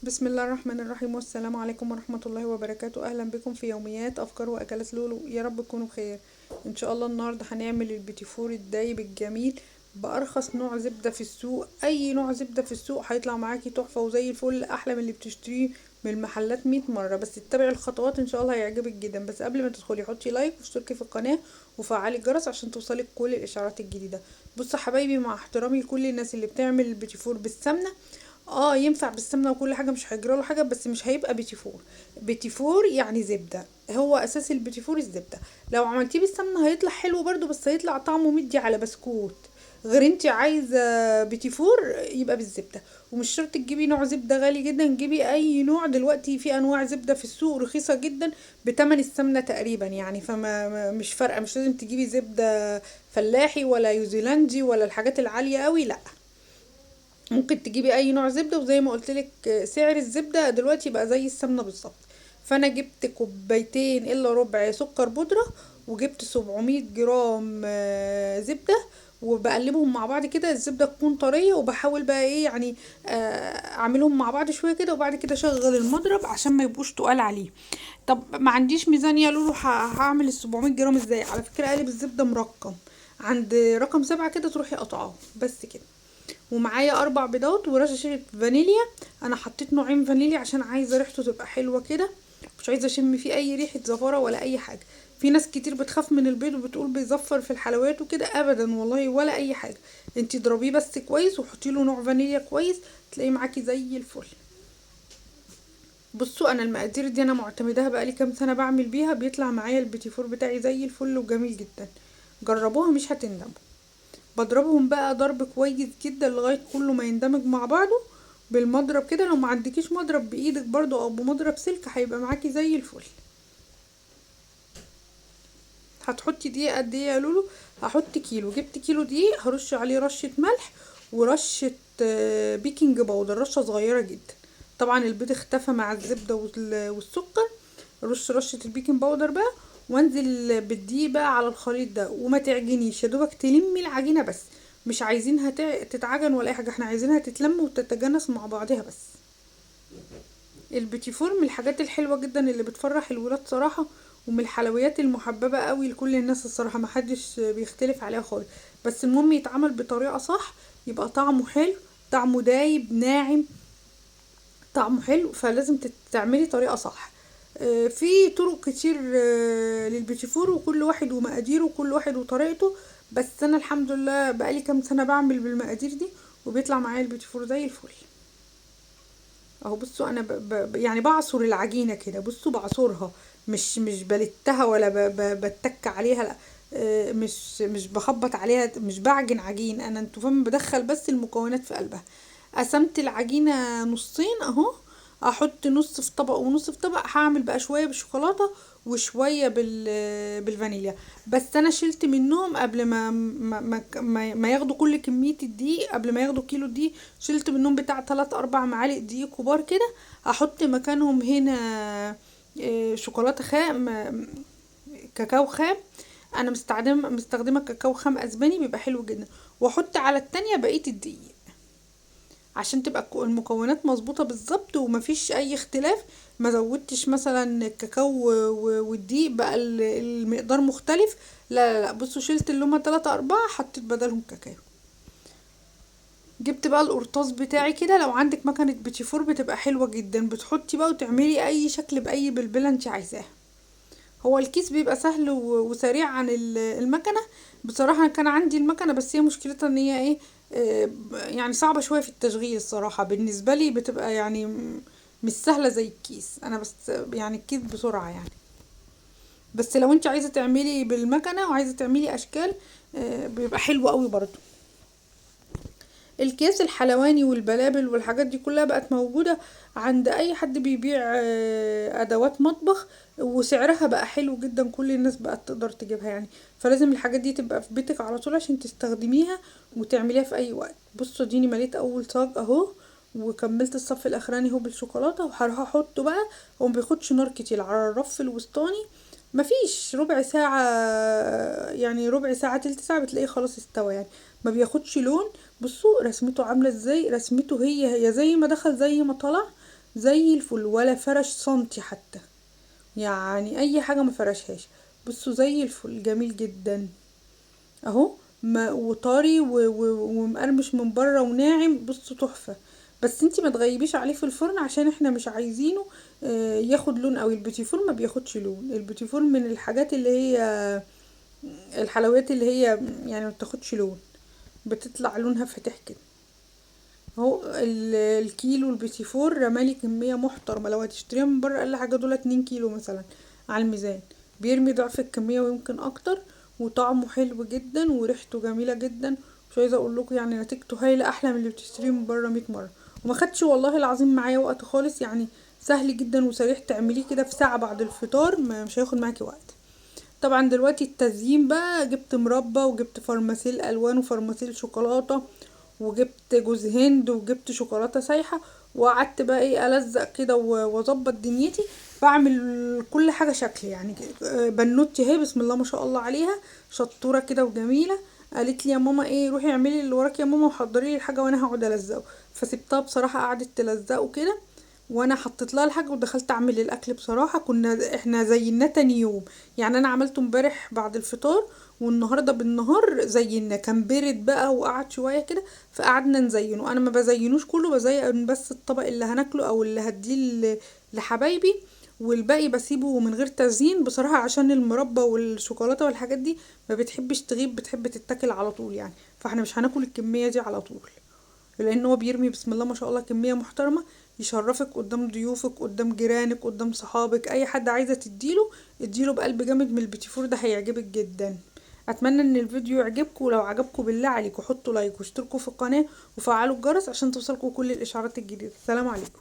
بسم الله الرحمن الرحيم، والسلام عليكم ورحمة الله وبركاته. أهلا بكم في يوميات أفكار وأكلات لولو. يا رب تكونوا بخير إن شاء الله. النهاردة هنعمل البيتيفور الدايب الجميل بأرخص نوع زبدة في السوق. أي نوع زبدة في السوق هيطلع معاكي تحفة وزي الفل، أحلى من اللي بتشتريه من المحلات 100 مرة. بس اتبعي الخطوات إن شاء الله هيعجبك جدا. بس قبل ما تدخلي حطي like واشتركي في القناة وفعلي الجرس عشان توصلك كل الإشعارات الجديدة. بصوا حبايبي، مع احترامي لكل الناس اللي بتعمل البيتيفور بالسمنة، ينفع بالسمنه وكل حاجة، مش هيجرى له حاجة، بس مش هيبقى بيتيفور. بيتيفور يعني زبدة، هو اساس البيتيفور الزبدة. لو عملتيه بالسمنه هيطلع حلو برده، بس هيطلع طعمه مدي على بسكوت. غير انت عايزه بيتيفور يبقى بالزبده، ومش شرط تجيبي نوع زبدة غالي جدا، جيبي اي نوع. دلوقتي في انواع زبدة في السوق رخيصة جدا بتمن السمنة تقريبا يعني، فما مش فارقه، مش لازم تجيبي زبدة فلاحي ولا نيوزيلندي ولا الحاجات العالية قوي، لا ممكن تجيبي اي نوع زبدة. وزي ما قلت لك سعر الزبدة دلوقتي بقى زي السمنة بالظبط. فانا جبت كوبايتين الا ربع سكر بودره، وجبت 700 جرام زبدة، وبقلبهم مع بعض كده. الزبدة تكون طرية، وبحاول بقى ايه يعني اعملهم مع بعض شوية كده، وبعد كده اشغل المضرب عشان ما يبقوش تقال عليه. طب ما عنديش ميزانية لولو، هعمل ال 700 جرام ازاي؟ على فكرة قالب الزبدة مرقم عند رقم 7 كده، تروحي قطعاه بس كده. ومعايا 4 بيضات ورشه فانيليا. انا حطيت نوعين فانيليا عشان عايزه ريحته تبقى حلوة كده، مش عايزه اشم فيه اي ريحه زفاره ولا اي حاجة. في ناس كتير بتخاف من البيض وبتقول بيزفر في الحلويات وكده، ابدا والله ولا اي حاجة. انتي اضربيه بس كويس وحطي له نوع فانيليا كويس، تلاقيه معاكي زي الفل. بصوا انا المقادير دي انا معتمداها بقالي كام سنة بعمل بيها، بيطلع معايا البيتيفور بتاعي زي الفل وجميل جدا. جربوها مش هتندموا. بضربهم بقى ضرب كويس جدا لغاية كله ما يندمج مع بعضه بالمضرب كده. لو ما عندكيش مضرب بايدك برضو او بمضرب سلك هيبقى معاكي زي الفل. هتحطي دقيق قد ايه يا لولو؟ هحط كيلو. جبت كيلو دقيق، هرش عليه رشه ملح ورشه baking powder، رشه صغيرة جدا. طبعا البيض اختفى مع الزبدة والسكر. رش رشه ال baking powder بقى، وانزل بالدقيق بقى على الخليط ده. وما تعجنيش، يا دوبك تلمي العجينة بس، مش عايزينها تتعجن ولا اي حاجة، احنا عايزينها تتلم وتتجانس مع بعضها بس. البيتيفور من الحاجات الحلوة جدا اللي بتفرح الولاد صراحة، ومن الحلويات المحببة قوي لكل الناس الصراحة، ما حدش بيختلف عليها خالص. بس المهم يتعمل بطريقة صح، يبقى طعمه حلو، طعمه دايب ناعم، طعمه حلو، فلازم تعملي طريقه صح. في طرق كتير للبيتيفور، وكل واحد ومقاديره وكل واحد وطريقته. بس انا الحمد لله بقالي كام سنة بعمل بالمقادير دي، وبيطلع معايا البيتيفور زي الفل اهو. بصوا انا يعني بعصر العجينة كده، بصوا بعصرها، مش بلتها ولا بتك عليها، لا، مش بخبط عليها، مش بعجن عجين انا، انتوا فاهمين، بدخل بس المكونات في قلبها. قسمت العجينة نصين اهو، احط نص في طبق ونص في طبق. هعمل بقى شوية بالشوكولاته وشوية بالفانيليا. بس انا شلت منهم قبل ما ما ما, ما ياخدوا كل كمية الدقيق، قبل ما ياخدوا كيلو دقيق شلت منهم بتاع 3-4 معالق دقيق كبار كده. احط مكانهم هنا شوكولاتة خام، كاكاو خام. انا مستخدمة كاكاو خام اسباني، بيبقى حلو جدا. واحط على التانية بقية الدقيق عشان تبقى المكونات مظبوطة بالظبط ومفيش اي اختلاف. ما زودتش مثلا الكاكاو والدقيق بقى المقدار مختلف، لا لا لا. بصوا شلت اللي هما 3-4، حطيت بدلهم كاكاو. جبت بقى القرطاس بتاعي كده. لو عندك مكنه بيتيفور بتبقى حلوة جدا، بتحطي بقى وتعملي اي شكل باي بلبلة انت عايزاها. هو الكيس بيبقى سهل وسريع عن المكنه. بصراحة كان عندي المكنه، بس هي مشكلتها ان هي ايه، يعني صعبة شوية في التشغيل الصراحة. بالنسبة لي بتبقى يعني مش سهلة زي الكيس. انا بس يعني الكيس بسرعة يعني. بس لو انت عايزه تعملي بالمكنه وعايزه تعملي اشكال، بيبقى حلو قوي برضو. الكيس الحلواني والبلابل والحاجات دي كلها بقت موجودة عند اي حد بيبيع ادوات مطبخ، وسعرها بقى حلو جدا، كل الناس بقت تقدر تجيبها يعني. فلازم الحاجات دي تبقى في بيتك على طول عشان تستخدميها وتعمليها في اي وقت. بصوا اديني مليت اول صاج اهو، وكملت الصف الاخراني اهو بالشوكولاته، وهروح احطه بقى. هو ما بياخدش نار كتير، على الرف الوسطاني مفيش ربع ساعة، يعني ربع ساعة تلت ساعة بتلاقيه خلاص استوى يعني، ما بياخدش لون. بصوا رسمته عامله ازاي، رسمته هي هي زي ما دخل زي ما طلع. زي الفل، ولا فرش سنتي حتى، يعني اي حاجة ما فرشهاش. بصوا زي الفل جميل جدا اهو، ما وطري ومقرمش من بره وناعم. بصوا تحفة. بس انتي ما تغيبيش عليه في الفرن عشان احنا مش عايزينه ياخد لون قوي. البيتيفور ما بياخدش لون، البيتيفور من الحاجات اللي هي الحلويات اللي هي يعني ما بتاخدش لون، بتطلع لونها فاتح كده اهو. الكيلو البيتيفور رمالي كمية محترمه، لو هتشتريها من بره اقل حاجة دول 2 كيلو مثلا على الميزان، بيرمي ضعف الكمية ويمكن اكتر، وطعمه حلو جدا وريحته جميلة جدا. مش عايزه اقول لكم يعني نتيجته هايلة، احلى من اللي بتشتريه من بره 100 مرة. وما خدش والله العظيم معايا وقت خالص، يعني سهل جدا وسريع، تعمليه كده في ساعة بعد الفطار، مش هياخد معاكي وقت. طبعا دلوقتي التزيين بقى، جبت مربى وجبت فرماسيل الوان وفرماسيل شوكولاتة وجبت جوز هند وجبت شوكولاتة سايحه، وقعدت بقى ايه الزق كده واظبط دنيتي، بعمل كل حاجة شكل يعني. بنوتي اهي بسم الله ما شاء الله عليها، شطوره كده وجميلة، قالت لي يا ماما ايه روحي اعملي اللي وراكي يا ماما وحضري لي الحاجة وانا هقعد الزقه. فسبتها بصراحة قعدت تلزقه كده، وانا حطيت لها الحاجة ودخلت اعمل الاكل. بصراحة كنا احنا زيناه تاني يوم، يعني انا عملته امبارح بعد الفطار والنهارده بالنهار زيناه، كان بارد بقى وقعد شوية كده فقعدنا نزينه. انا ما بزينوش كله، بزين بس الطبق اللي هناكله او اللي هديه لحبايبي، والباقي بسيبه من غير تزيين بصراحة، عشان المربى والشوكولاته والحاجات دي ما بتحبش تغيب، بتحب تتاكل على طول يعني، فاحنا مش هناكل الكمية دي على طول، لان هو بيرمي بسم الله ما شاء الله كمية محترمه، يشرفك قدام ضيوفك قدام جيرانك قدام صحابك، اي حد عايزه تديله اديله بقلب جامد من البيتيفور ده، هيعجبك جدا. اتمنى ان الفيديو يعجبكم، ولو عجبكم بالله عليكم حطوا like واشتركوا في القناة وفعلوا الجرس عشان توصلكم كل الاشعارات الجديدة. السلام عليكم.